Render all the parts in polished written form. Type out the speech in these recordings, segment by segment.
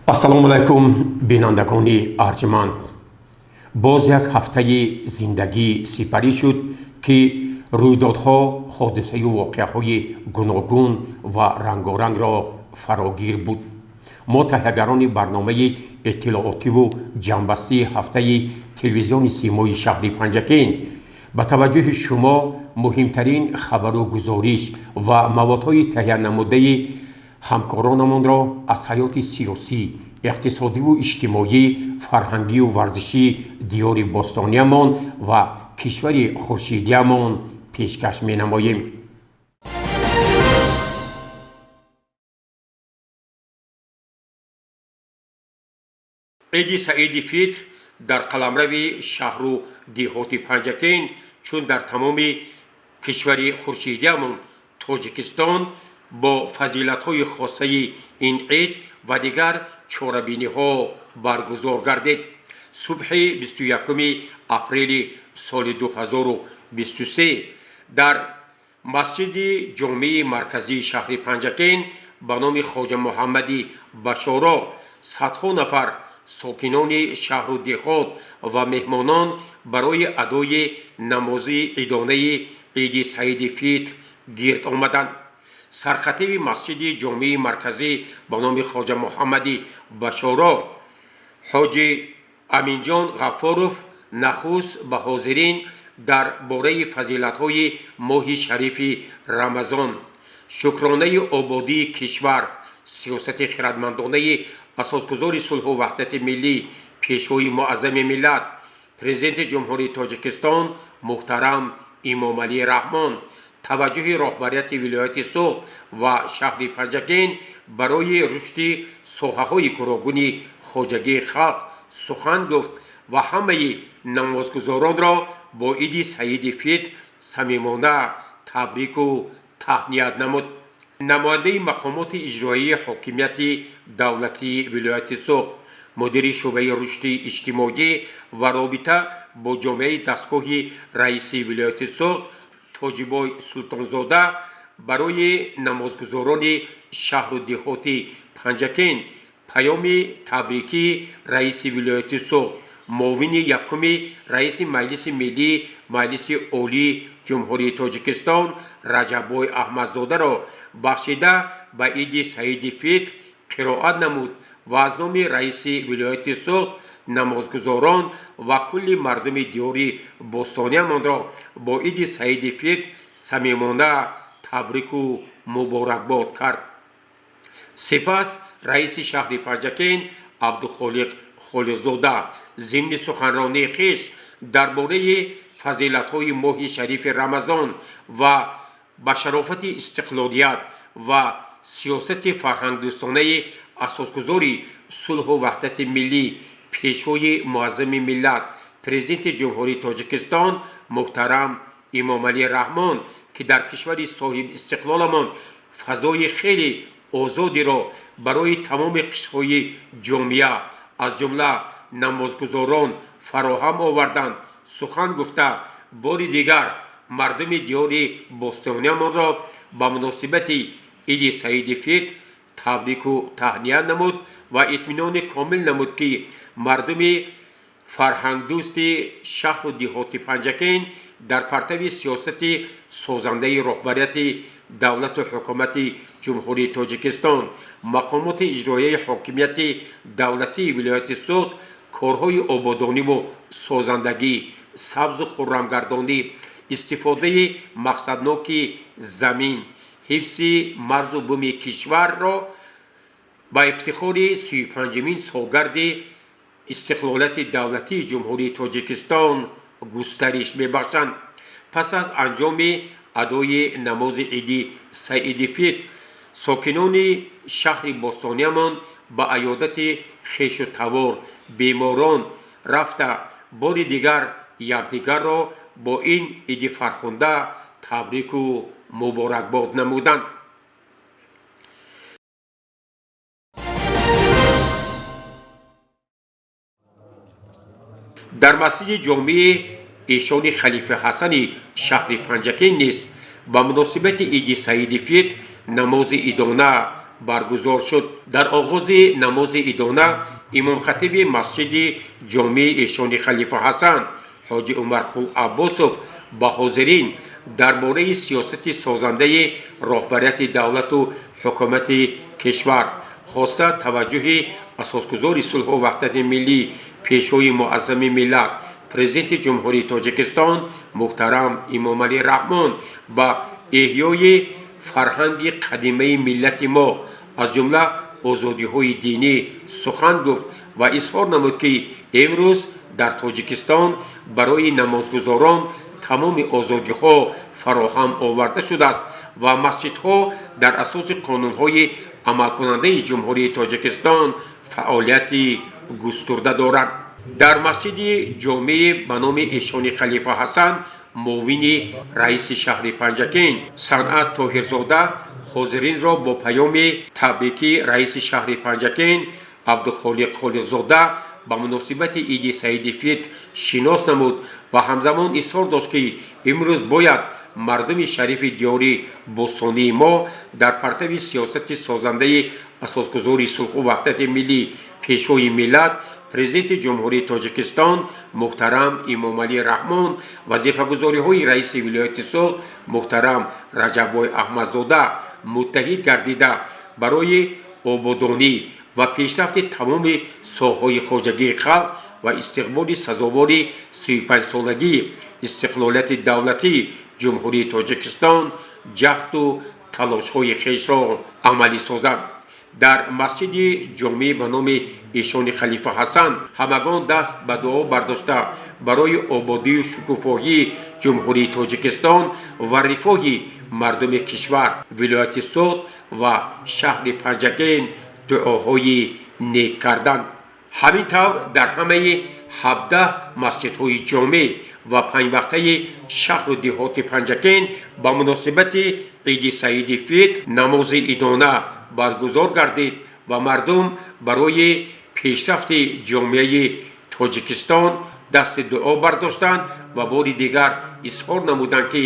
Ассалому алайкум, бинандагони арҷманд. Боз як ҳафтаи зиндагӣ сипарӣ шуд, ки рӯйдодҳо, ҳодисаю воқеаҳои гуногун ва рангорангро фарогир буд. Мо, таҳиягарони барномаи иттилоотиву ҷамъбастии ҳафтаи телевизиони Симои шаҳри Панҷакент, ба таваҷҷӯҳи шумо муҳимтарин хабару гузориш ва маводҳои таҳиянамудаи ҳамкоронамонро аз ҳаёти сиёсӣ, иқтисодиву иҷтимоӣ, фарҳангию варзишии диёри бостониямон ва кишвари хуршидиямон пешкаш менамоем. Иди Саиди Фитр дар қаламрави шаҳру деҳоти Панҷакент, чун дар тамоми кишвари хуршидиямон Тоҷикистон, бо фазилатҳои хосаи ин ид ва дигар чорабиниҳо баргузор гардид. Субҳи 21 апрели соли 2023 дар масҷиди ҷомеи марказии шаҳри Панҷакент ба номи Хоҷа Муҳаммади Башоро садҳо нафар сокинони шаҳру деҳот ва меҳмонон барои адои намози идонаи Иди Саиди Фитр гирд омаданд. Сархатиби масҷиди ҷомеи марказӣ ба номи Хоҷа Муҳаммади Башоро ҳоҷи Аминҷон Ғаффоров нахуст ба ҳозирин дар бораи фазилатҳои моҳи шарифи Рамазон, шукронаи ободии кишвар, сиёсати хирадмандонаи асосгузори сулҳу ваҳдати миллӣ, Пешвои муаззами миллат, Президенти Ҷумҳурии Тоҷикистон муҳтарам Эмомалӣ Раҳмон, таваҷҷӯҳи роҳбарияти вилояти Суғд ва шаҳри Панҷакент барои рушди соҳаҳои гуногуни хоҷагии халқ сухан гуфт ва ҳамаи намозгузоронро бо Иди Саиди Фитр самимона табрику таҳният намуд. Намояндаи мақомоти иҷроияи ҳокимияти давлатии вилояти Суғд, мудири шӯъбаи рушди иҷтимоӣ ва робита бо ҷомеаи дастгоҳи раиси вилояти Суғд Тоҷибой Султонзода барои намозгузорони шаҳру деҳоти Панҷакент паёми табрикии раиси вилояти Суғд, муовини якуми раиси Маҷлиси Миллии Маҷлиси Олии Ҷумҳурии Тоҷикистон Раҷаббой Аҳмадзодаро бахшида ба Иди Саиди Фитр қироат намуд ва аз номи раиси вилояти Суғд намозгузорон ва кулли мардуми диёри бостониямонро бо Иди Саиди Фитр самимона табрику муборакбод кард. Сипас раиси шаҳри Панҷакент Абдухолиқ Холиқзода зимни суханронии хеш дар бораи фазилатҳои моҳи шарифи Рамазон ва ба шарофати истиқлолият ва сиёсати фарҳангдӯстонаи асосгузори сулҳу ваҳдати миллӣ, Пешвои муаззами миллат, Президенти Ҷумҳурии Тоҷикистон муҳтарам Эмомалӣ Раҳмон, ки дар кишвари соҳибистиқлоламон фазои хеле озодиро барои тамоми қишрҳои ҷомеа, аз ҷумла намозгузорон, фароҳам оварданд, сухан гуфта, бори дигар мардуми диёри бостониямонро ба муносибати Иди Саиди Фитр табрику таҳният намуд ва итминони комил намуд, ки мардуми фарҳангдӯсти шаҳру деҳоти Панҷакент дар партави сиёсати созандаи роҳбарияти давлату ҳукумати Ҷумҳурии Тоҷикистон, мақомоти иҷроияи ҳокимияти давлатии вилояти Суғд корҳои ободониву созандагӣ, сабзу хуррамгардонӣ, истифодаи мақсадноки замин, ҳифзи марзу буми кишварро ба ифтихори 35-умин солгарди истиқлолияти давлатии Ҷумҳурии Тоҷикистон густариш мебахшанд. Пас аз анҷоми адои намози Иди Саиди Фитр сокинони шаҳри бостониямон ба аёдати хешу тавор, беморон рафта, бори дигар якдигарро бо ин иди фархунда табрику муборакбод намуданд. Дар масҷиди ҷомеи эшони Халифа Ҳасани шаҳри Панҷакент низ ба муносибати Иди Саиди Фитр намози идона Баргузор шуд. Дар оғози намози идона имомхатиби масҷиди ҷомеи Эшони Халифа Ҳасан, ҳоҷи Умарқул Аббосов, ба ҳозирин дар бораи сиёсати созандаи роҳбарияти давлату ҳукумати кишвар, хоса таваҷҷӯҳи асосгузори сулҳу ваҳдати миллӣ, Пешвои муаззами миллат, Президенти Ҷумҳурии Тоҷикистон муҳтарам Эмомалӣ Раҳмон ба эҳёи фарҳанги қадимаи миллати мо, аз ҷумла озодиҳои динӣ сухан гуфт ва изҳор намуд, ки имрӯз дар Тоҷикистон барои намозгузорон тамоми озодиҳо фароҳам оварда шудааст ва масҷидҳо дар асоси қонунҳои амалкунандаи Ҷумҳурии Тоҷикистон фаъолияти густурда доранд. Дар масҷиди ҷомеи ба номи Эшони Халифа Ҳасан муовини раиси шаҳри Панҷакент Санъат Тоҳирзода ҳозиринро бо паёми табрикӣ раиси шаҳри Панҷакент Абдухолиқ Холиқзода ба муносибати Иди Саиди Фитр шинос намуд ва ҳамзамон изҳор дошт, ки имрӯз бояд мардуми шарифи диёри бостонии мо дар партави сиёсати созандаи асосгузори сулҳу ваҳдати миллӣ, Пешвои миллат, Президенти Ҷумҳурии Тоҷикистон муҳтарам Эмомалӣ Раҳмон, вазифагузориҳои раиси вилояти Суғд муҳтарам Раҷаббой Аҳмадзода муттаҳид гардида, барои ободонӣ ва пешрафти тамоми соҳаҳои хоҷагии халқ ва истиқболи сазовори 35-солагии истиқлолияти давлатии Ҷумҳурии Тоҷикистон ҷаҳду талошҳои хешро амалӣ созанд. Дар масҷиди ҷомеъ ба номи Эшони Халифа Ҳасан ҳамагон даст ба дуо бардошта, барои ободию шукуфоҳии Ҷумҳурии Тоҷикистон ва рифоҳи мардуми кишвар, вилояти Суғд ва шаҳри Панҷакент дуоҳои нек карданд. Ҳамин тавр, дар ҳамаи 17 масҷидҳои ҷомеъ ва панҷвақтаи шаҳру деҳоти Панҷакент ба муносибати Иди Саиди Фитр намози идона баргузор гардид ва мардум барои пешрафти ҷомеаи Тоҷикистон дасти дуо бардоштанд ва бори дигар изҳор намуданд, ки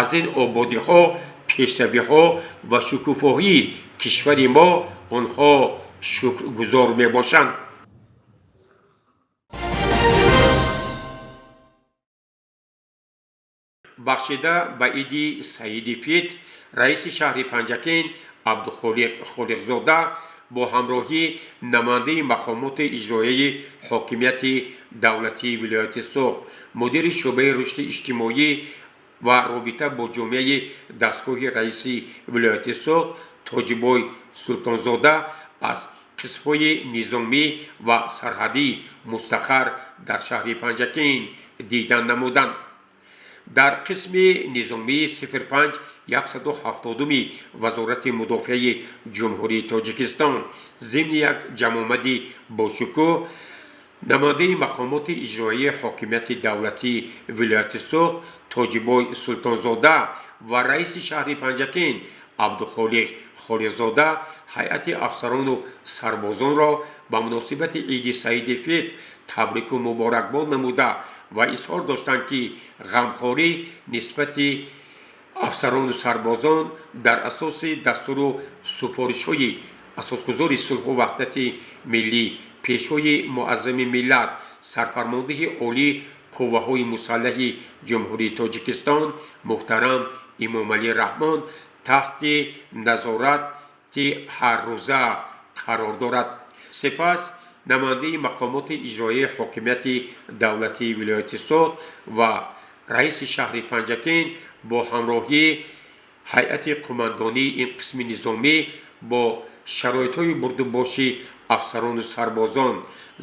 аз ин ободиҳо, пешравиҳо ва шукуфоҳии кишвари мо онҳо шукргузор мебошанд. Бахшида ба Иди Саиди Фитр раиси шаҳри Панҷакент Абдухолиқ Холиқзода бо ҳамроҳии намояндаи мақомоти иҷроияи ҳокимияти давлатии вилояти Суғд, мудири шӯъбаи рушди иҷтимоӣ ва робита бо ҷомеаи дастгоҳи раиси вилояти Суғд Тоҷибой Султонзода аз қисмҳои низомӣ ва сарҳадӣ мустақар дар шаҳри Панҷакент дидан намуданд. Дар қисми низомии 05 170-уми Вазорати мудофиаи Ҷумҳурии Тоҷикистон зимни як ҷамъомади бошукӯҳ намояндаи мақомоти иҷроияи ҳокимияти давлатии вилояти Суғд Тоҷибой Султонзода ва раиси шаҳри Панҷакент Абдухолиқ Холиқзода ҳайати афсарону сарбозонро ба муносибати Иди Саиди Фитр табрику муборакбод намуда ва изҳор доштанд, ки ғамхорӣ нисбати афсарону сарбозон дар асоси дастуру супоришҳои асосгузори сулҳу ваҳдати миллӣ, Пешвои муаззами миллат, Сарфармондеҳи Олии Қувваҳои Мусаллаҳи Ҷумҳурии Тоҷикистон муҳтарам Эмомалӣ Раҳмон таҳти назорати ҳаррӯза қарор дорад. Сипас намояндаи мақомоти иҷроияи ҳокимияти давлатии вилояти Суғд ва раиси шаҳри Панҷакент бо ҳамроҳии ҳайати қумандонии ин қисми низомӣ бо шароитҳои бурдубоши афсарону сарбозон,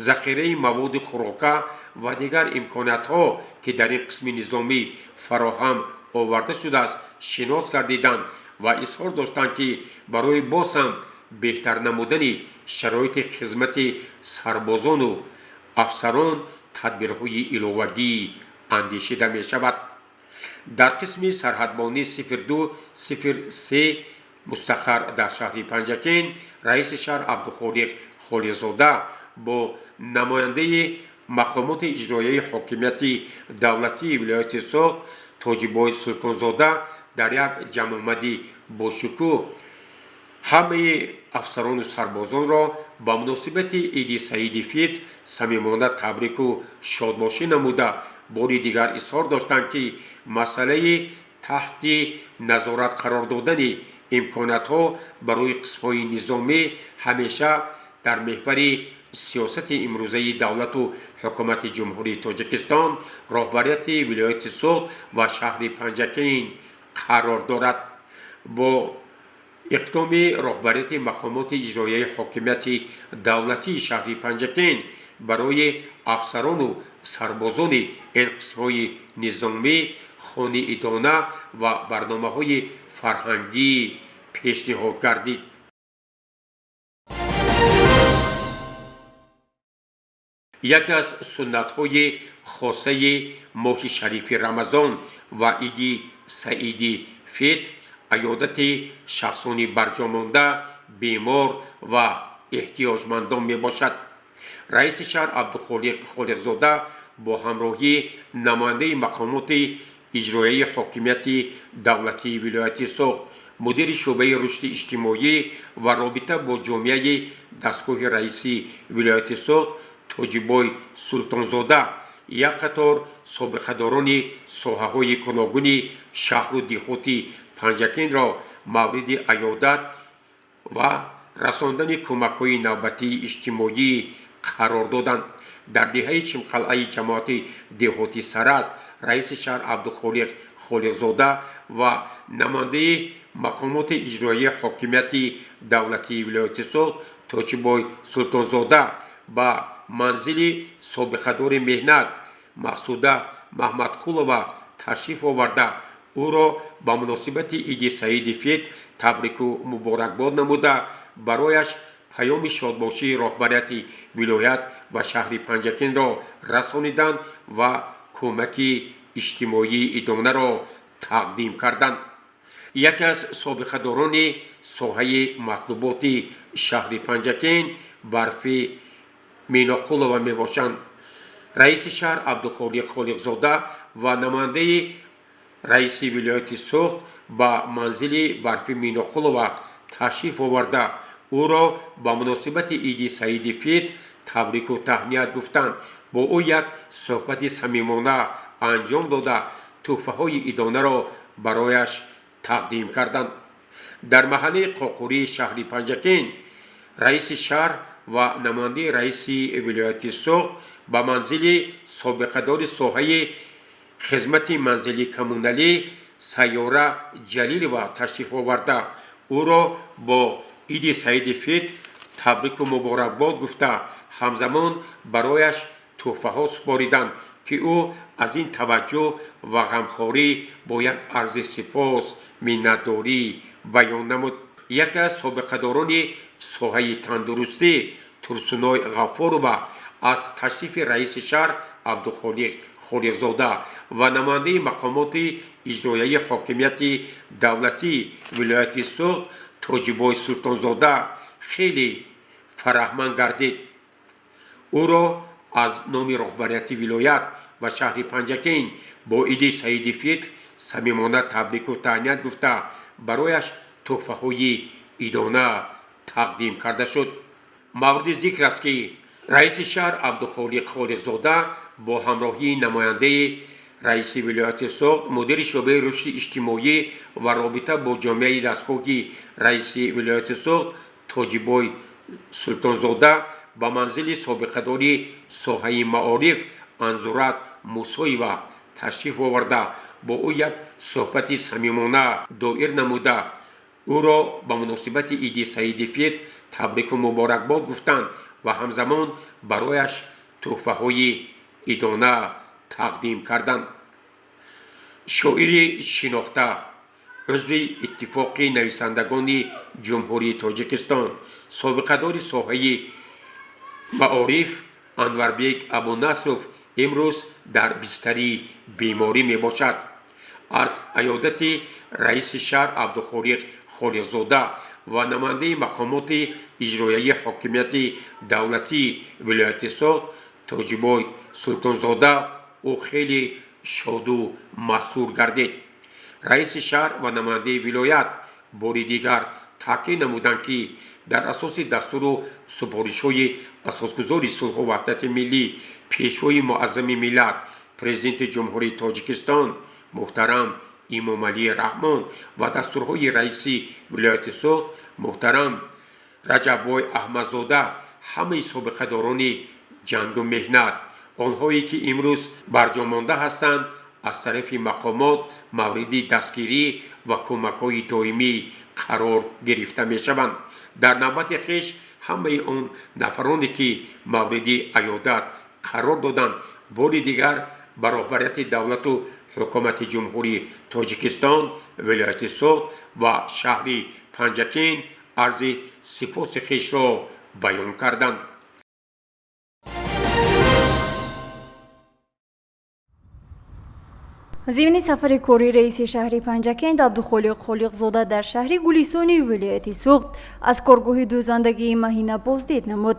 захираи маводи хӯрока ва дигар имкониятҳо, ки дар ин қисми низомӣ фароҳам оварда шудааст, шинос гардиданд ва изҳор доштанд, ки барои боз ҳам беҳтар намудани шароити хизмати сарбозону афсарон тадбирҳои иловагӣ андешида мешавад. Дар қисми сарҳадбонии 02 03 мустақар дар шаҳри Панҷакент раиси шаҳр Абдухолиқ Холиқзода бо намояндаи мақомоти иҷроияи ҳокимияти давлатии вилояти Суғд Тоҷибой Султонзода дар як ҷамъомади бошукӯҳ. Ҳамаи афсарону сарбозонро ба муносибати Иди Саиди Фитр самимона табрику шодбошӣ намуда, бори дигар изҳор доштанд, ки масъалаи таҳти назорат қарор додани имкониятҳо барои қисмҳои низомӣ ҳамеша дар меҳвари сиёсати имрӯзаи давлату ҳукумати Ҷумҳурии Тоҷикистон, роҳбарияти вилояти Суғд ва шаҳри Панҷакент қарор дорад. Бо иқдоми роҳбарияти мақомоти иҷроияи ҳокимияти давлатии шаҳри Панҷакент барои афсарону сарбозони ин қисмҳои низомӣ хони идона ва барномаҳои фарҳангӣ пешниҳод гардид. Яке аз суннатҳои хосаи моҳи шарифи Рамазон ва Иди Саиди Фитр аёдати шахсони барҷомонда, бемор ва эҳтиёҷмандон мебошад. Раиси шаҳр Абдухолиқ Холиқзода бо ҳамроҳии намояндаи мақомоти иҷроияи ҳокимияти давлатии вилояти Суғд, мудири шӯъбаи рушди иҷтимоӣ ва робита бо ҷомеаи дастгоҳи раиси вилояти Суғд Тоҷибой Султонзода, як қатор собиқадорони соҳаҳои гуногуни шаҳру деҳоти Панҷакентро мавриди аёдат ва расондани кӯмакҳои навбатии иҷтимоӣ қарор доданд. Дар деҳаи Чимқалъаи ҷамоати деҳоти Сарасп раиси шаҳр Абдухолиқ Холиқзода ва намояндаи мақомоти иҷроияи ҳокимияти давлатии вилояти Суғд Тоҷибой Султонзода ба манзили собиқадори меҳнат Мақсуда Маҳмадқулова ташриф оварда, ӯро ба муносибати Иди Саиди Фитр табрику муборакбод намуда, барояш паёми шодбошии роҳбарияти вилоят ва шаҳри Панҷакентро расониданд ва кӯмаки иҷтимоии идонаро тақдим карданд. Яке аз собиқадорони соҳаи матлуботи шаҳри Панҷакент Барфи Миноқулова мебошанд. Раиси шаҳр Абдухолиқ Холиқзода ва намояндаи раиси вилояти Суғд ба манзили Барфи Миноқулова ташриф оварда, ӯро ба муносибати Иди Саиди Фитр табрику таҳният гуфтанд, бо ӯ як суҳбати самимона анҷом дода, тӯҳфаҳои идонаро барояш тақдим карданд. Дар маҳаллаи Қоқурии шаҳри Панҷакент раиси шаҳр ва намояндаи раиси вилояти Суғд ба манзили собиқадори соҳаи хизмати манзили коммуналӣ Сайёра Ҷалилова ташриф оварда, ӯро бо Иди Саиди Фитр табрику муборакбод гуфта, ҳамзамон барояш тӯҳфаҳо супориданд, ки ӯ аз ин таваҷҷӯҳ ва ғамхорӣ бо як арзи сипос миннатдорӣ баён намуд. Яке аз собиқадорони соҳаи тандурустӣ Турсуной Ғаффорова аз ташрифи раиси шаҳр Абдухолиқ Холиқзода ва намояндаи мақомоти иҷроияи ҳокимияти давлатии вилояти Суғд Тоҷибой Султонзода хеле фараҳманд гардид. Ӯро аз номи роҳбарияти вилоят ва шаҳри Панҷакент бо Иди Саиди Фитр самимона табрику таҳният гуфта, барояш тӯҳфаҳои идона тақдим карда шуд. Мавриди зикр аст, ки раиси шаҳр Абдухолиқ Холиқзода бо ҳамроҳии намояндаи раиси вилояти Суғд, мудири шӯъбаи рушди иҷтимоӣ ва робита бо ҷомеаи дастгоҳи раиси вилояти Суғд Тоҷибой Султонзода ба манзили собиқадори соҳаи маориф Анзурат Мусоева ташриф оварда, бо ӯ як суҳбати самимона доир намуда, ӯро ба муносибати Иди Саиди Фитр табрику муборакбод гуфтанд ва ҳамзамон барояш тӯҳфаҳои идона тақдим карданд. Шоири шинохта, узви Иттифоқи нависандагони Ҷумҳурии Тоҷикистон, собиқадори соҳаи маориф Анварбек Абунасров имрӯз дар бистари беморӣ мебошад. Аз аёдати раиси шаҳр Абдухолиқ Холиқзода ва намояндаи мақомоти иҷроияи ҳокимияти давлатии вилояти Суғд Тоҷибой Султонзода ӯ хеле шоду масрур гардид. Раиси шаҳр ва намояндаи вилоят бори дигар таъкид намуданд, ки дар асоси дастуру супоришҳои асосгузори сулҳу ваҳдати миллӣ, Пешвои муаззами миллат, Президенти Ҷумҳурии Тоҷикистон муҳтарам Имомалӣ Раҳмон ва дастурҳои раиси вилояти Суғд муҳтарам Раҷаббой Аҳмадзода, ҳамаи собиқадорони ҷангу меҳнат, онҳое ки имрӯз барҷомонда ҳастанд, аз тарафи мақомот мавриди дастгирӣ ва кӯмакҳои доимӣ қарор гирифта мешаванд. Дар навбати хеш ҳамаи он нафароне ки мавриди аёдат қарор доданд, бори дигар ба роҳбарияти давлату ҳукумати Ҷумҳурии Тоҷикистон, вилояти Суғд ва шаҳри Панҷакент арзи сипоси хешро баён карданд. Зимни сафари кори раиси шаҳри Панҷакент Абдухолиқ Холиқзода дар шаҳри Гулистони вилояти Суғд аз коргоҳи дӯзандагии Маҳина боздид намуд.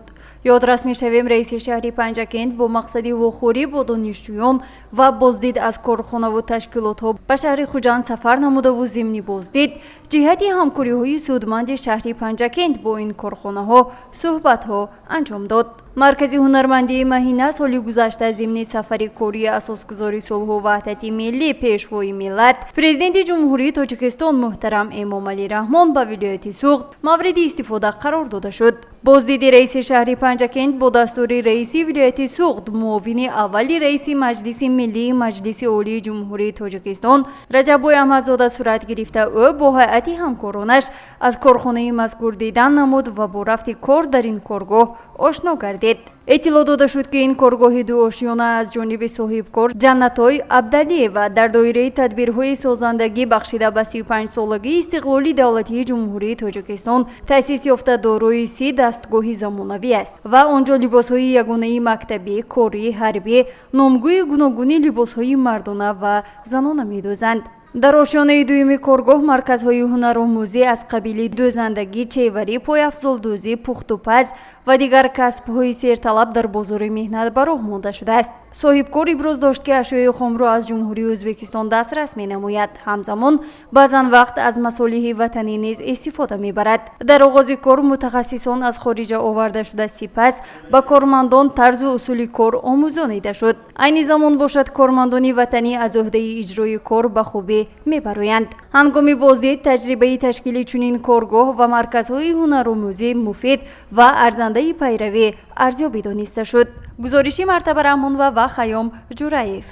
Ёдрас мешавем, раиси шаҳри Панҷакент бо мақсади вохӯрӣ бо донишҷӯён ва боздид аз корхонаву ташкилотҳо ба шаҳри Хуҷанд сафар намудаву зимни боздид ҷиҳати ҳамкориҳои судманди шаҳри Панҷакент бо ин корхонаҳо суҳбатҳо анҷом дод. Маркази ҳунармандии Маҳина соли гузашта зимни сафари кории асосгузори сулҳу ваҳдати миллӣ, Пешвои миллат, Президенти Ҷумҳурии Тоҷикистон муҳтарам Эмомалӣ Раҳмон ба вилояти Суғд мавриди истифода қарор дода шуд. Боздиди раиси шаҳри Панҷакент бо дастури раиси вилояти Суғд, муовини аввали раиси Маҷлиси миллии Маҷлиси Олии Ҷумҳурии Тоҷикистон Раҷаббой Аҳмадзода сурат гирифта, ӯ бо ҳайати ҳамкоронаш аз корхонаи мазкур дидан намуд ва бо рафти кор дар ин коргоҳ ошно гардид. Иттилоъ дода шуд, ки ин коргоҳи дуошёна аз ҷониби соҳибкор Ҷаннатой Абдалиева дар доираи тадбирҳои созандагӣ бахшида ба 35-солагии истиқлоли давлатии Ҷумҳурии Тоҷикистон таъсис ёфта, дорои 30 дастгоҳи замонавӣ аст ва он ҷо либосҳои ягонаи мактабӣ, корӣ, ҳарбӣ, номгӯи гуногуни либосҳои мардона ва занона медӯзанд. Дар ошёнаи дуюми коргоҳ марказҳои ҳунаромӯзӣ аз қабили дӯзандагӣ, чеварӣ, пойафзолдӯзӣ, пухтупаз ва дигар касбҳои серталаб дар бозори меҳнат ба роҳ монда шудааст. Соҳибкор иброз дошт, ки ашёи хомро аз Ҷумҳурии Ӯзбекистон дастрас менамояд, ҳамзамон баъзан вақт аз масолиҳи ватанӣ низ истифода мебарад. Дар оғози кор мутахассисон аз хориҷа оварда шуда, сипас ба кормандон тарзу усули кор омӯзонида шуд. Айни замон бошад, кормандони ватанӣ аз ӯҳдаи иҷрои кор ба хубӣ мебароянд. Ҳангоми боздид таҷрибаи ташкили чунин коргоҳ ва марказҳои ҳунаромӯзӣ муфид ва арзандаи пайравӣ арзёбӣ дониста шуд. Гузориши Мартаба Раҳмонова ва Хайём Ҷураев.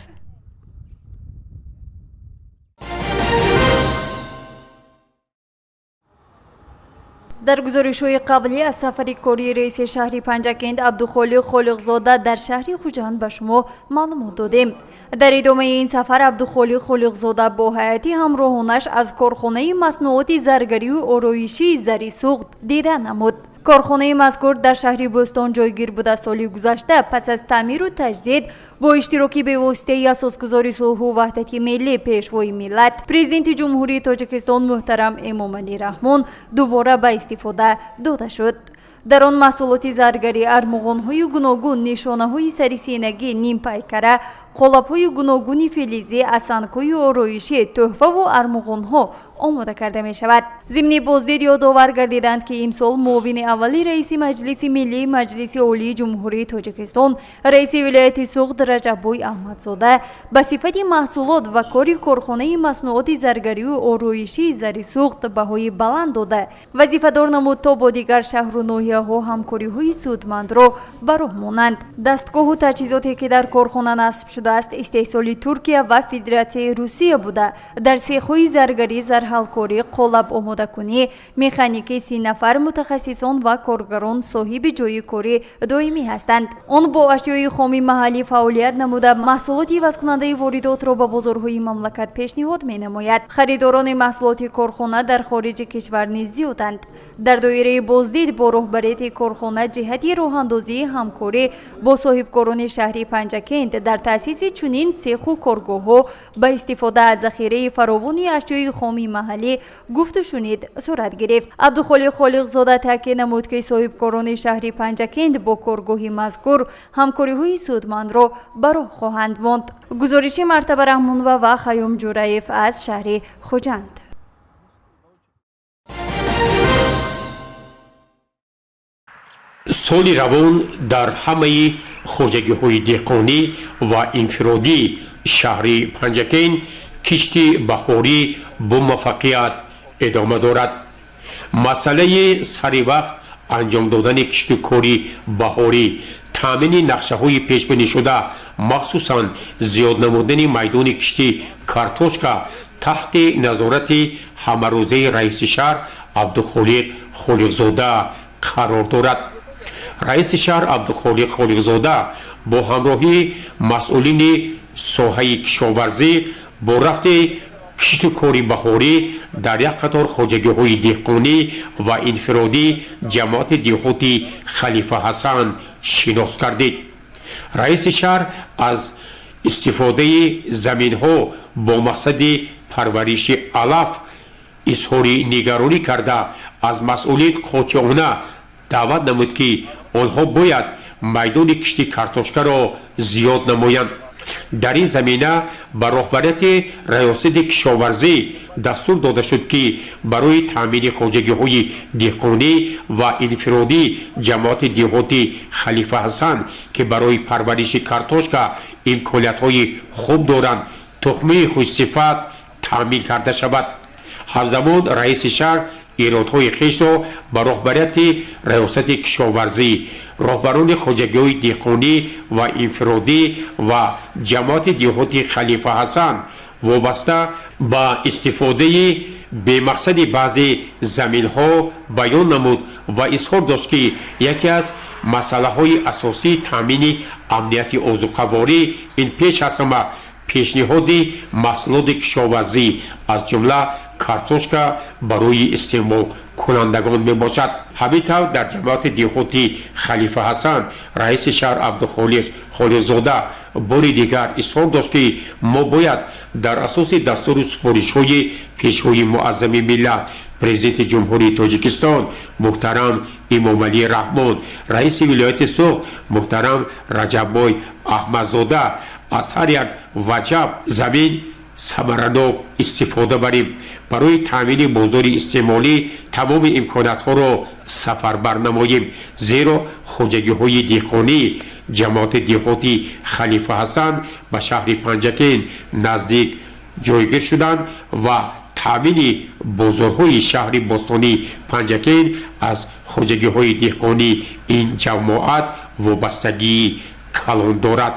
Дар гузоришҳои қаблӣ аз сафари кории раиси шаҳри Панҷакент Абдухолиқ Холиқзода дар шаҳри Хуҷанд ба шумо маълумот додем. Дар идомаи ин сафар Абдухолиқ Холиқзода бо ҳайати ҳамроҳонаш аз корхонаи маснуоти заргарию ороишии Зари Суғд дида намуд. Корхонаи мазкур дар шаҳри Бӯстон ҷойгир буда, соли гузашта пас аз таъмиру таҷдид бо иштироки бевоситаи асосгузори сулҳу ваҳдати миллӣ, Пешвои миллат, Президенти Ҷумҳурии Тоҷикистон муҳтарам Эмомалӣ Раҳмон дубора ба истифода дода шуд. Дар он маҳсулоти заргарӣ, армуғонҳои гуногун, нишонаҳои сарисинагӣ, нимпайкара, қолабҳои гуногуни филизӣ, аз сангҳои ороишӣ, тӯҳфаву армуғонҳо омода карда мешавад. Зимни боздид ёдовар гардиданд, ки имсол муовини аввали раиси Маҷлиси миллии Маҷлиси Олии Ҷумҳурии Тоҷикистон, раиси вилояти Суғд Раҷаббой Аҳмадзода ба сифати маҳсулот ва кори корхонаи маснуоти заргарию ороишии Зари Суғд баҳои баланд дода, вазифадор намуд, то бо дигар шаҳру ноҳияҳо ҳамкориҳои судмандро ба роҳ монанд. Дастгоҳу таҷҳизоте, ки дар корхона насб шудааст, истеҳсоли Туркия ва Федератсияи Русия буда, дар сехҳои заргарӣ, зарҳалкорӣ, қолаб омодакунӣ, механикӣ 30 нафар мутахассисон ва коргарон соҳиби ҷойи кори доимӣ ҳастанд. Он бо ашёи хоми маҳаллӣ фаъолият намуда, маҳсулоти ивазкунандаи воридотро ба бозорҳои мамлакат пешниҳод менамояд. Харидорони маҳсулоти корхона дар хориҷи кишвар низ зиёданд. Дар доираи боздид бо роҳбарияти корхона ҷиҳати роҳандозии ҳамкорӣ бо соҳибкорони шаҳри Панҷакент дар таъсиси чунин сеху коргоҳҳо ба истифода аз захираи фаровони ашёи хоми маҳаллӣ гуфту шунид сурат гирифт. Абдухолиқ Холиқзода таъкид намуд, ки соҳибкорони шаҳри Панҷакент бо коргоҳи мазкур ҳамкориҳои судмандро ба роҳ хоҳанд монд. Гузориши Мартаба Раҳмонова ва Хайём Ҷураев аз шаҳри Хуҷанд. Соли равон дар ҳамаи хоҷагиҳои деҳқонӣ ва инфиродии шаҳри Панҷакент кишти баҳорӣ бомуваффақият идома дорад. Масъалаи сари вақт анҷом додани кишту кори баҳорӣ, таъмини нақшаҳои пешбинишуда, махсусан зиёд намудани майдони кишти картошка таҳти назорати ҳамарӯзаи раиси шаҳр Абдухолиқ Холиқзода қарор дорад. Раиси шаҳр Абдухолиқ Холиқзода бо ҳамроҳии масъулини соҳаи кишоварзӣ бо рафти кишту кори баҳорӣ дар як қатор хоҷагиҳои деҳқонӣ ва инфиродӣ ҷамоати деҳоти Халифа Ҳасан шинос гардид. Раиси шаҳр аз истифодаи заминҳо бо мақсади парвариши алаф изҳори нигаронӣ карда, аз масъулин қотеона даъват намуд, ки онҳо бояд майдони кишти картошкаро зиёд намоянд. Дар ин замина ба роҳбарияти раёсати кишоварзӣ дастур дода шуд, ки барои таъмини хоҷагиҳои деҳқонӣ ва инфиродӣ ҷамоати деҳоти Халифа Ҳасан, ки барои парвариши картошка имкониятҳои хуб доранд, тухмии хушсифат таъмин карда шавад. Ҳамзамон раиси шаҳр иродҳои хешро ба роҳбарияти раёсати кишоварзӣ, роҳбарони хоҷагиҳои деҳқонӣ ва инфиродӣ ва ҷамоати деҳоти Халифа Ҳасан вобаста ба истифодаи бемақсади баъзе заминҳо баён намуд ва изҳор дошт, ки яке аз масъалаҳои асосии таъмини амнияти озуқаворӣ ин пеш аз ҳама пешниҳоди маҳсулоти кишоварзӣ, аз ҷумла картошка, барои истеъмолкунандагон мебошад. Ҳамин тавр, дар ҷамоати деҳоти Халифа Ҳасан раиси шаҳр Абдухолиқ Холиқзода бори дигар изҳор дошт, ки мо бояд дар асоси дастуру супоришҳои Пешвои муаззами миллат, Президенти Ҷумҳурии Тоҷикистон муҳтарам Эмомалӣ Раҳмон, раиси вилояти Суғд муҳтарам Раҷаббой Аҳмадзода аз ҳар як ваҷаб замин самаранок истифода барем, барои таъмини бозори истеъмолӣ тамоми имкониятҳоро сафарбар намоем, зеро хоҷагиҳои деҳқонӣ ҷамоати деҳоти Халифа Ҳасан ба шаҳри Панҷакент наздик ҷойгир шуданд ва таъмини бозорҳои шаҳри бостонии Панҷакент аз хоҷагиҳои деҳқонии ин ҷамоат вобастагии калон дорад.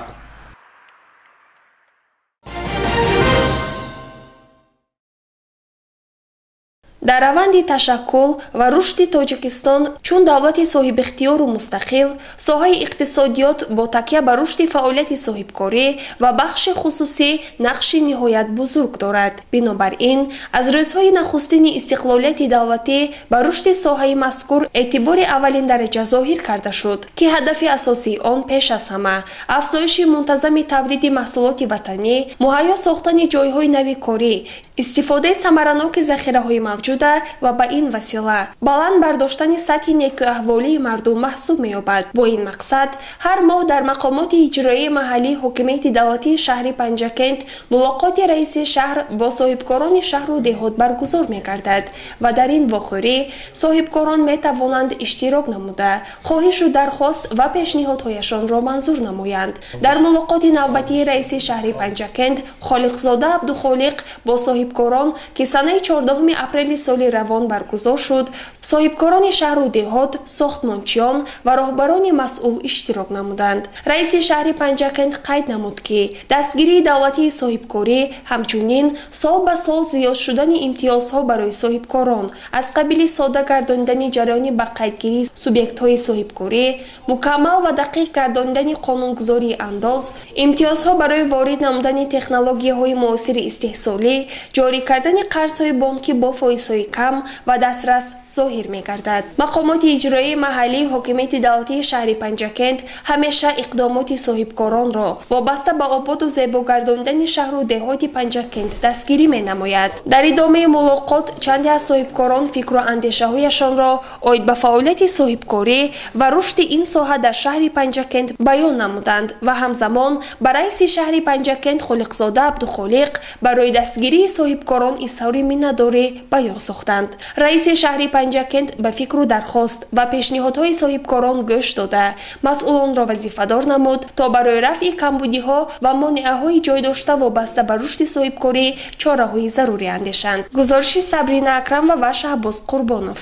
Дар раванди ташаккул ва рушди Тоҷикистон чун давлати соҳибихтиёру мустақил, соҳаи иқтисодиёт бо такя ба рушди фаъолияти соҳибкорӣ ва бахши хусусӣ нақши ниҳоят бузург дорад. Бинобар ин, аз рӯзҳои нахустини истиқлолияти давлатӣ ба рушди соҳаи мазкур эътибори аввалин дараҷа зоҳир карда шуд, ки ҳадафи асосии он пеш аз ҳама афзоиши мунтазами тавлиди маҳсулоти ватанӣ, муҳайё сохтани ҷойҳои нави корӣ, истифодаи самараноки захираҳои мавҷуда ва ба ин васила баланд бардоштани сатҳи некӯаҳволии мардум маҳсуб меёбад. Бо ин мақсад ҳар моҳ дар мақомоти иҷроии маҳаллии ҳокимияти давлатии шаҳри Панҷакент мулоқоти раиси шаҳр бо соҳибкорони шаҳру деҳот баргузор мегардад ва дар ин вохӯрӣ соҳибкорон метавонанд иштирок намуда, хоҳишу дархост ва пешниҳодҳояшонро манзур намоянд. Дар мулоқоти навбатии раиси шаҳри Панҷакент Холиқзода Абдухолиқ бо соҳибкорон, ки санаи 14 апрели соли равон баргузор шуд, соҳибкорони шаҳру деҳот, сохтмончиён ва роҳбарони масъул иштирок намуданд. Раиси шаҳри Панҷакент қайд намуд, ки дастгирии давлатии соҳибкорӣ, ҳамчунин сол ба сол зиёд шудани имтиёзҳо барои соҳибкорон аз қабили содда гардонидани ҷараёни ба қайдгирии субъектҳои соҳибкорӣ, мукаммал ва дақиқ гардонидани қонунгузории андоз, имтиёзҳо барои ворид намудани технологияҳои муосири истеҳсолӣ, ҷорӣ кардани қарзҳои бонкӣ бо фоизҳои кам ва дастрас зоҳир мегардад. Мақомоти иҷроии маҳаллии ҳокимияти давлатии шаҳри Панҷакент ҳамеша иқдомоти соҳибкоронро вобаста ба ободу зебо гардонидани шаҳру деҳоти Панҷакент дастгирӣ менамояд. Дар идомаи мулоқот чанде аз соҳибкорон фикру андешаҳояшонро оид ба фаъолияти соҳибкорӣ ва рушди ин соҳа дар шаҳри Панҷакент баён намуданд ва ҳамзамон ба раиси шаҳри Панҷакент Холиқзода Абдухолиқ барои дастгирии Соҳибкорон изҳори миннатдорӣ баён сохтанд. Раиси шаҳри Панҷакент ба фикру дархост ва пешниҳодҳои соҳибкорон гӯш дода, масъулонро вазифадор намуд, то барои рафъи камбудиҳо ва монеаҳои ҷой дошта вобаста ба рушди соҳибкорӣ чораҳои зарурӣ андешанд. Гузориши Сабрина Акрамова ва Шаҳбоз Қурбонов.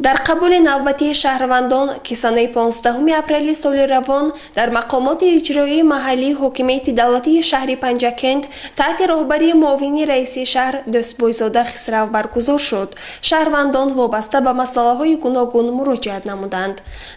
Дар қабули навбатии шаҳрвандон, ки санаи 15 апрели соли равон дар мақомоти иҷроии маҳаллии ҳокимияти давлатии шаҳри Панҷакент таҳти роҳбарии муовини раиси шаҳр Дӯстбойзода Хисрав баргузор шуд, шаҳрвандон вобаста ба масъалаҳои гуногун муроҷиат намуданд.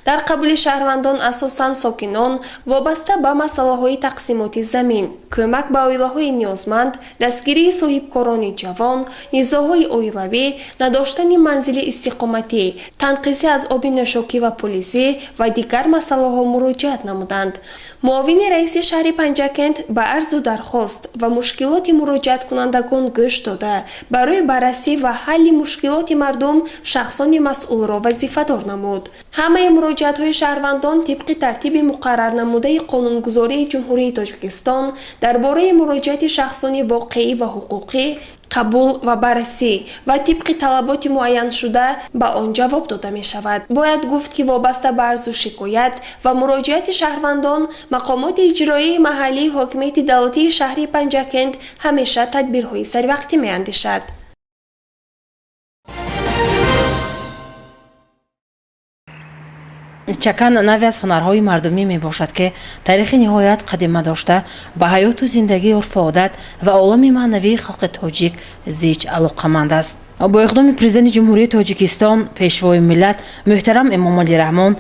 Дар қабули шаҳрвандон асосан сокинон вобаста ба масъалаҳои тақсимоти замин, кӯмак ба оилаҳои ниёзманд, дастгирии соҳибкорони ҷавон, низоъҳои оилавӣ, надоштани манзили истиқоматӣ, танқисӣ аз оби нӯшокӣ ва полизӣ ва дигар масъалаҳо муроҷиат намуданд. Муовини раиси шаҳри Панҷакент ба арзу дархост ва мушкилоти муроҷиаткунандагон гӯш дода, барои баррасӣ ва ҳалли мушкилоти мардум шахсони масъулро вазифадор намуд. Ҳамаи муроҷиатҳои шаҳрвандон тибқи тартиби муқаррарнамудаи қонунгузории Ҷумҳурии Тоҷикистон дар бораи муроҷиати шахсони воқеӣ ва ҳуқуқӣ қабул ва баррасӣ ва тибқи талаботи муайяншуда ба он ҷавоб дода мешавад. Бояд гуфт, ки вобаста ба арзу шикоят ва муроҷиати шаҳрвандон мақомоти иҷроии маҳаллии ҳокимияти давлатии шаҳри Панҷакент ҳамеша тадбирҳои саривақтӣ меандешад. Чакан навъе аз ҳунарҳои мардумӣ мебошад, ки таърихи ниҳоят қадима дошта, ба ҳаёту зиндагӣ, урфу одат ва олами маънавии халқи тоҷик зич алоқаманд аст. Бо иқдоми Президенти Ҷумҳурии Тоҷикистон, Пешвои миллат муҳтарам Эмомалӣ Раҳмон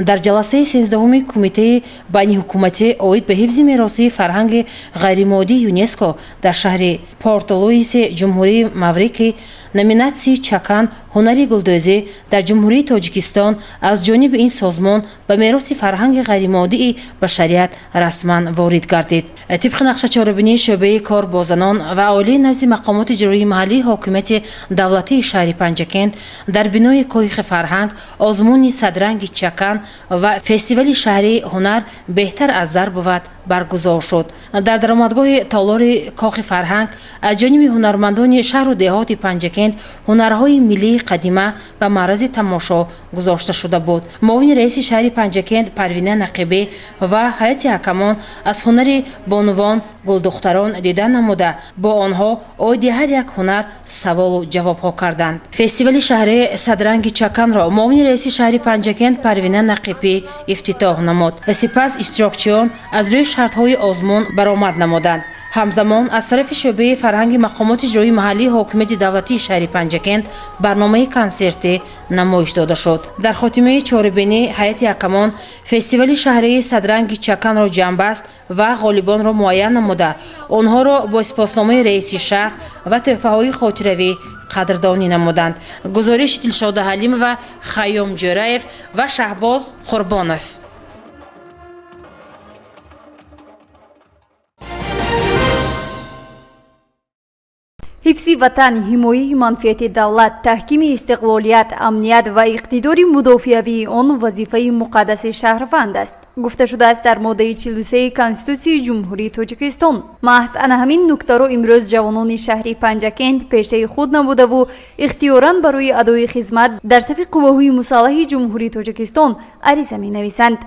дар ҷаласаи 13-уми Кумитаи байниҳукуматӣ оид ба ҳифзи мероси фарҳанги ғайримоддии ЮНЕСКО дар шаҳри Порт Луиси Ҷумҳурии Маврикӣ номинатсияи «Чакан: ҳунари гулдӯзӣ дар Ҷумҳурии Тоҷикистон» аз ҷониби ин созмон ба мероси фарҳанги ғайримоддии башарият расман ворид гардид. Тибқи нақша, чорабинии шӯъбаи кор бо занон ва оилаи назди мақомоти иҷроии маҳаллии ҳокимияти давлатии шаҳри Панҷакент дар бинои Кохи фарҳанг озмуни садранги чакан ва фестивали шаҳрии «Ҳунар беҳтар аз зар бувад» баргузор шуд. Дар даромадгоҳи толори Кохи фарҳанг аз ҷониби ҳунармандони шаҳру деҳоти Панҷакент ҳунарҳои миллии қадима ба маърази тамошо гузошта шуда буд. Муовини раиси шаҳри Панҷакент Парвина Нақибӣ ва ҳайати ҳакамон аз ҳунари бонувон, гулдухтарон дида намуда, бо онҳо оиди ҳар як ҳунар саволу ҷавобҳо карданд. Фестивали шаҳрии садранги чаканро муовини раиси шаҳри Панҷакент Парвина Нақибӣ ифтитоҳ намуд. Сипас иштирокчиён аз рӯи шартҳои озмун баромад намуданд. Ҳамзамон аз тарафи шӯъбаи фарҳанги мақомоти иҷроии маҳаллии ҳокимияти давлатии шаҳри Панҷакент барномаи консертӣ намоиш дода шуд. Дар хотимаи чорабинӣ ҳайати ҳакамон фестивали шаҳрии садранги чаканро ҷамъбаст ва ғолибонро муайян намуда, онҳоро бо сипосномаи раиси шаҳр ва тӯҳфаҳои хотиравӣ қадрдонӣ намуданд. Гузориши Дилшода Ҳалимова, Хайём Ҷӯраев ва Шаҳбоз Қурбонов. Ҳифзи ватан, ҳимояи манфиати давлат, таҳкими истиқлолият, амният ва иқтидори мудофиавии он вазифаи муқаддаси шаҳрванд аст, гуфта шудааст дар моддаи 43 Конститутсияи Ҷумҳурии Тоҷикистон. Маҳз ана ҳамин нуктаро имрӯз ҷавонони шаҳри Панҷакент пешаи худ намудаву ихтиёран барои адои хизмат дар сафи қувваҳои мусаллаҳи Ҷумҳурии Тоҷикистон ариза менависанд.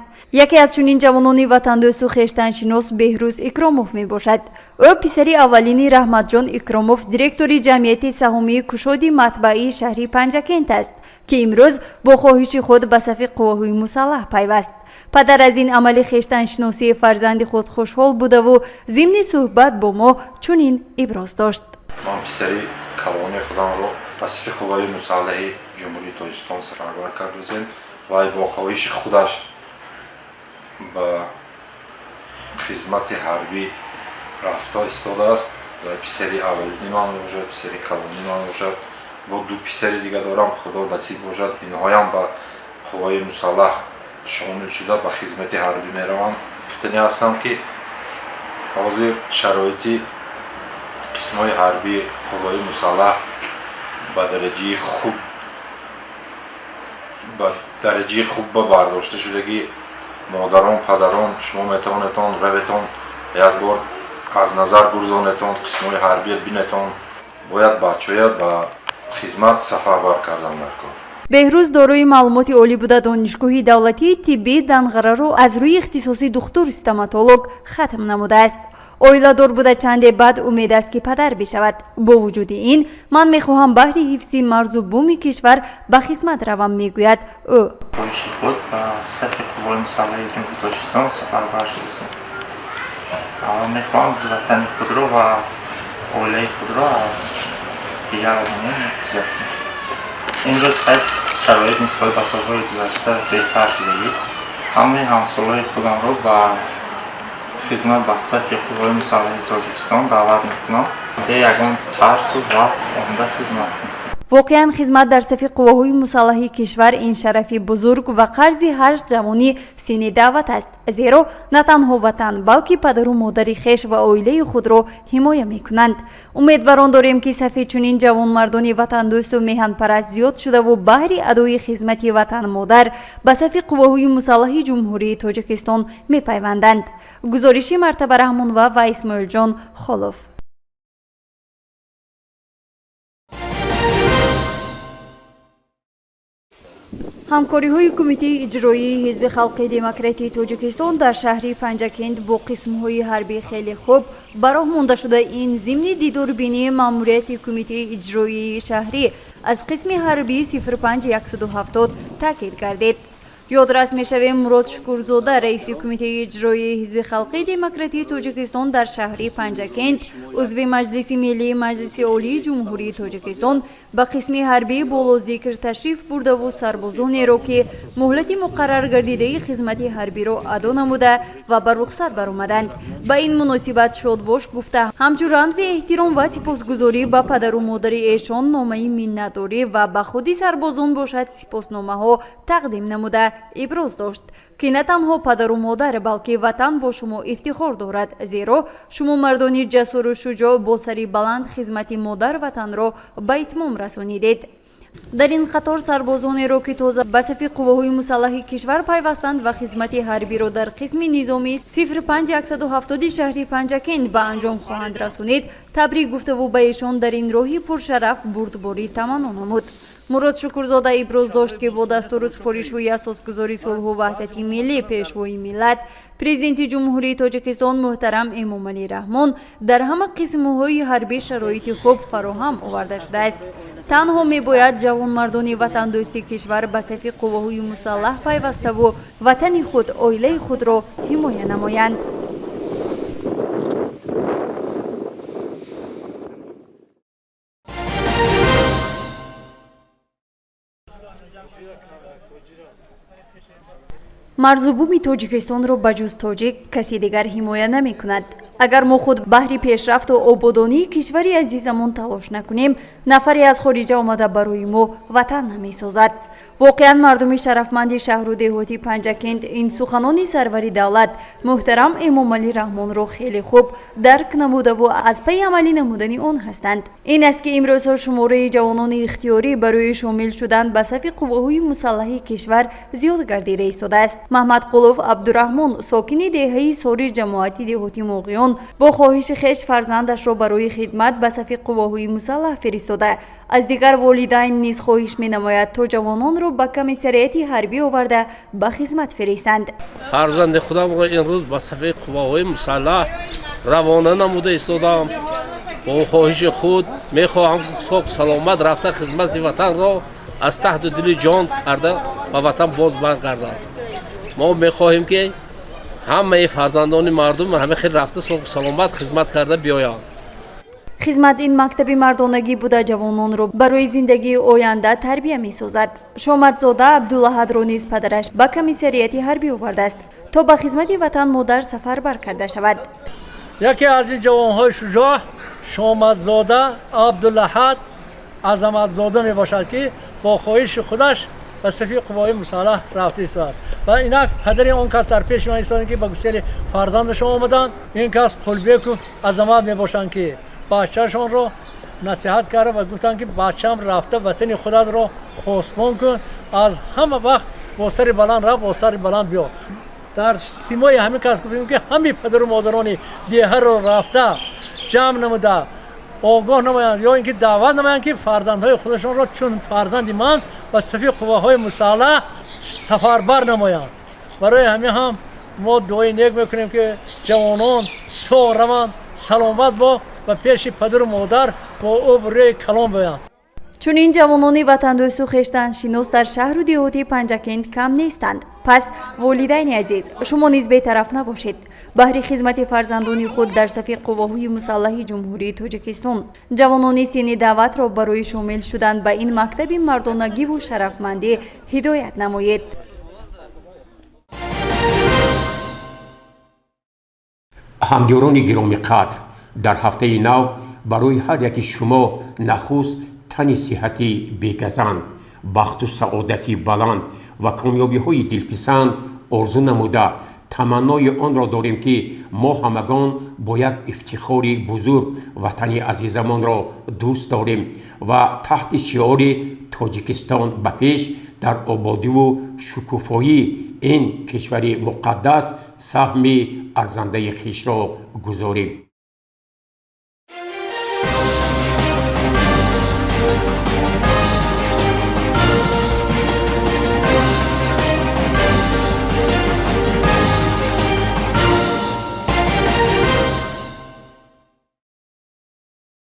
Яке аз чунин ҷавонони ватандӯсту хештаншинос Беҳрӯз Икромов мебошад. Ӯ писари аввалини Раҳматҷон Икромов, директори ҷамъияти саҳомии кушоди матбааи шаҳри Панҷакент аст, ки имрӯз бо хоҳиши худ ба сафи қувваҳои мусаллаҳ пайваст. Падар аз ин амали хештаншиносии фарзанди худ хушҳол будаву зимни суҳбат бо мо чунин иброз дошт. Ман писари калони худамро ба сафи қувваи мусаллаҳи Ҷумҳурии Тоҷикистон сафарбар кардозем ва бо хоҳиши худаш ба хизмати ҳарбӣ рафта истодааст ва писари аввалини ман бошад, писари калони ман бошад. Бо ду писари дига дорам, Худо насиб бошад, инҳоям ба қувваи мусаллаҳ шомил шуда, ба хизмати ҳарбӣ мераванд. Гуфтанӣ ҳастам, ки ҳозир шароити қисмҳои ҳарбии қувваи мусаллаҳ ба дараҷаи хуб ба бардошта шудагӣ. Модарон, падарон, шумо метавонетон раветон, як бор аз назар гурзонетон, қисмҳои ҳарбия бинетон. Бояд бачаҳоя ба хизмат сафарбар кардан дар кор. Беҳрӯз дорои маълумоти олӣ буда, Донишгоҳи давлатии тиббии Данғараро аз рӯи ихтисоси духтур стоматолог хатм намудааст. Оиладор буда, чанде баъд умед аст, ки падар бишавад. Бо вуҷуди ин, ман мехоҳам баҳри ҳифзи марзу буми кишвар ба хизмат равам, мегӯяд ӯ. Хоҳиши худ ба сафи қувваҳои мусаллаҳи Ҷумҳурии Тоҷикистон сафарбар шудастем. Аввал мехоҳам ватани худро ва оилаи худро аз дигар одамон муҳофизат кунам. Имрӯз хайс шароит нисбат ба солҳои гузашта беҳтар шудагӣ. Ҳамаи ҳамсолҳои худамро ба хизмат ба сафи қувваҳои мусаллаҳи Тоҷикистон даъват мекунам, бе ягон тарсу ваҳм омада хизмат кунед. Воқеан, хизмат дар сафи қувваҳои мусаллаҳи кишвар ин шарафи бузург ва қарзи ҳар ҷавони синни даъват аст, зеро на танҳо ватан, балки падару модари хеш ва оилаи худро ҳимоя мекунанд. Умед бар он дорем, ки сафи чунин ҷавонмардони ватандӯсту меҳанпараст зиёд шудаву баҳри адои хизмати ватанмодар ба сафи қувваҳои мусаллаҳи Ҷумҳурии Тоҷикистон мепайванданд. Гузориши Мартаба Раҳмонова ва Исмоилҷон Холов. Ҳамкориҳои Кумитаи иҷроии Ҳизби халқи демократии Тоҷикистон дар шаҳри Панҷакент бо қисмҳои ҳарбӣ хеле хуб ба роҳ монда шуда, ин зимни дидорбинии маъмурияти Кумитаи иҷроии шаҳрӣ аз қисми ҳарбии 05170 таъкид гардид. Ёдрас мешавем, Мурод Шукурзода, раиси Кумитаи иҷроии Ҳизби халқи демократии Тоҷикистон дар шаҳри Панҷакент, узви Маҷлиси Миллии Маҷлиси Олии Ҷумҳурии Тоҷикистон, ба қисми ҳарбии болозикр ташриф бурдаву сарбозонеро, ки муҳлати муқаррар гардидаи хизмати ҳарбиро адо намуда ва ба рухсат баромаданд, ба ин муносибат шодбош гуфта, ҳамчун рамзи эҳтиром ва сипосгузорӣ ба падару модари эшон номаи миннатдорӣ ва ба худи сарбозон бошад сипосномаҳо тақдим намуда, иброз дошт, ки на танҳо падару модар, балки ватан бо шумо ифтихор дорад, зеро шумо мардони ҷасуру шуҷоъ бо сари баланд хизмати модар ватанро ба итмом расонидед. Дар ин қатор сарбозонеро, ки тоза ба сафи қувваҳои мусаллаҳи кишвар пайвастанд ва хизмати ҳарбиро дар қисми низомии 05170 шаҳри Панҷакент ба анҷом хоҳанд расонид, табрик гуфтаву ба эшон дар ин роҳи пуршараф бурдборӣ таманно намуд. Мурод Шукурзода иброз дошт, ки бо дастуру супоришҳои асосгузори сулҳу ваҳдати миллӣ, Пешвои миллат, Президенти Ҷумҳурии Тоҷикистон муҳтарам Эмомалӣ Раҳмон дар ҳама қисмҳои ҳарбӣ шароити хуб фароҳам оварда шудааст. Танҳо мебояд ҷавонмардони ватандӯсти кишвар ба сафи қувваҳои мусаллаҳ пайваставу ватани худ, оилаи худро ҳимоя намоянд. Марзубуми Тоҷикистонро ба ҷуз тоҷик каси дигар ҳимоя намекунад. Агар мо худ баҳри пешрафту ободонии кишвари азизамон талош накунем, нафаре аз хориҷа омада барои мо ватан намесозад. Воқеан, мардуми шарафманди шаҳру деҳоти Панҷакент ин суханони сарвари давлат муҳтарам Эмомалӣ Раҳмонро хеле хуб дарк намудаву аз пайи амалӣ намудани он ҳастанд. Ин аст, ки имрӯзҳо шумораи ҷавонони ихтиёрӣ барои шомил шудан ба сафи қувваҳои мусаллаҳи кишвар зиёд гардида истодааст. Маҳмадқулов Абдураҳмон, сокини деҳаи Сори ҷамоати деҳоти Моғиён, бо хоҳиши хеш фарзандашро барои хидмат ба сафи қувваҳои мусаллаҳ фиристода, аз дигар волидайн низ хоҳиш менамояд, то ҷавононро ба комиссариати ҳарбӣ оварда ба хизмат фиристанд. Фарзанди худамро имрӯз ба сафи қувваҳои мусаллаҳ равона намуда истодам. Бо хоҳиши худ мехоҳам соҳ саломат рафта, хизмати ватанро аз таҳти дили ҷон карда, ба ватан боз баргардад. Мо мехоҳем, ки ҳамаи фарзандони мардум ҳама хел рафта, соҳ саломат хизмат карда биёянд. Хизмат ин мактаби мардонагӣ буда, ҷавононро барои зиндагии оянда тарбия месозад. Шомадзода Абдулаҳадро низ падараш ба комиссариати ҳарбӣ овардааст, то ба хизмати ватан модар сафарбар карда шавад. Яке аз ин ҷавонҳои шуҷоъ Шомадзода Абдулаҳад Азаматзода мебошад, ки бо хоҳиши худаш ба сафи қувваҳои мусаллаҳ рафта истодааст ва инак падари он кас дар пеши ман истоданд, ки ба гусели фарзандашон омаданд. Ин кас Қулбеков Азамат мебошанд, ки бачаашонро насиҳат карда ва гуфтанд, ки бачаам, рафта ватани худатро посбон кун, аз ҳама вақт бо сари баланд рафт, бо сари баланд биё. Дар симои ҳамин кас гуфтем, ки ҳамин падару модарони деҳаро рафта ҷамъ намуда огоҳ намоянд ё ин ки даъват намоянд, ки фарзандҳои худашонро чун фарзанди ман ба сафи қувваҳои мусаллаҳ сафарбар намоянд. Барои ҳамин ҳам мо дуои нек мекунем, ки ҷавонон соғ раванд, саломат бо ва пеши падару модар бо обрӯи калон боянд. Чунин ҷавонони ватандӯсту хештаншинос дар шаҳру деҳоти Панҷакент кам нестанд. Пас, волидайни азиз, шумо низ бетараф набошед. Баҳри хизмати фарзандони худ дар сафи қувваҳои мусаллаҳи Ҷумҳурии Тоҷикистон ҷавонони синни даъватро барои шомил шудан ба ин мактаби мардонагиву шарафмандӣ ҳидоят намоед. Ҳамёрони гиромиқадр, дар ҳафтаи нав барои ҳар яки шумо нахуст тани сиҳати бегазанд, бахту саодати баланд ва комёбиҳои дилписанд орзу намуда, таманнои онро дорем, ки мо ҳамагон бояд ифтихори бузург ватани азизамонро дӯст дорем ва таҳти шиори «Тоҷикистон ба пеш» дар ободиву шукуфоии ин кишвари муқаддас саҳми арзандаи хешро гузорем.